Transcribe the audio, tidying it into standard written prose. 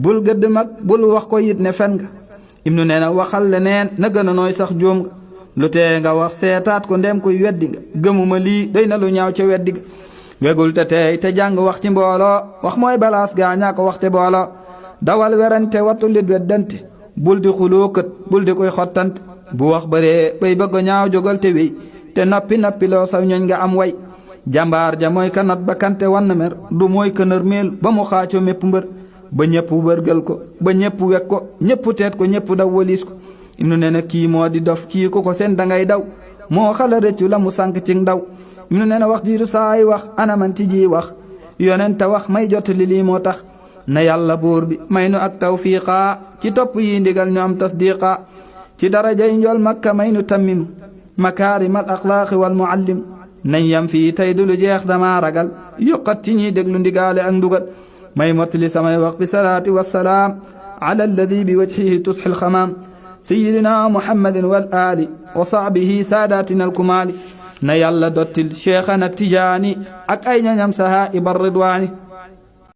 bul gëdd mag bul wax ko yit ne fen nga Ibnu nee na waxal leneen na gën a nooy sax juum nga lu tee nga wax seetaat ko ndem koy weddi nga gëmuma lii doy na lu ñaaw ca weddi ga wegul te tey te jàng wax ci mbooloo wax mooy balaas gaa ñaa ko waxte booloo dawal werante wattu lit weddante bul di xuloo kët bul di koy xottante bu wax bëree bay bëgg ñaaw jógal te wéy te noppi loo saw ñoñ nga am way jàmbaar ja mooy kanat ba kante wann mer du mooy kënër meel ba mu xaacoo mépp mbër ba ñëpp bërgël ko ba ñëpp wek ko ñëpp teet ko ñëpp daw waliis ko Ibnu nee na kii moo di dof kii ku ko seen dangay daw moo xala rëccu la mu sànk ci ndaw Ibnu nee na wax jiitu saay wax anaman ci ji wax yonent wax may jot li lii moo tax na yàlla buur bi may nu ak tawfiiqa ci topp yi ndigal ñu am tasdiqa ci darajay njool makka may nu tammim makaarimal axlaaqi wal muallim nañ yam fii tey du lu jeex dama ragal yokkat ci ñiy déglu ndigaale ak ndugal may mottali samay wax bi salaati wassalaam ala alladi bi wajhihi tusxi lxamaam sayidina muhammadin wal aali wa sahbihi saadatina alkumaali na yàlla dottil cheikhana tijaani ak ay ñoñam sahaa ibar ridwaani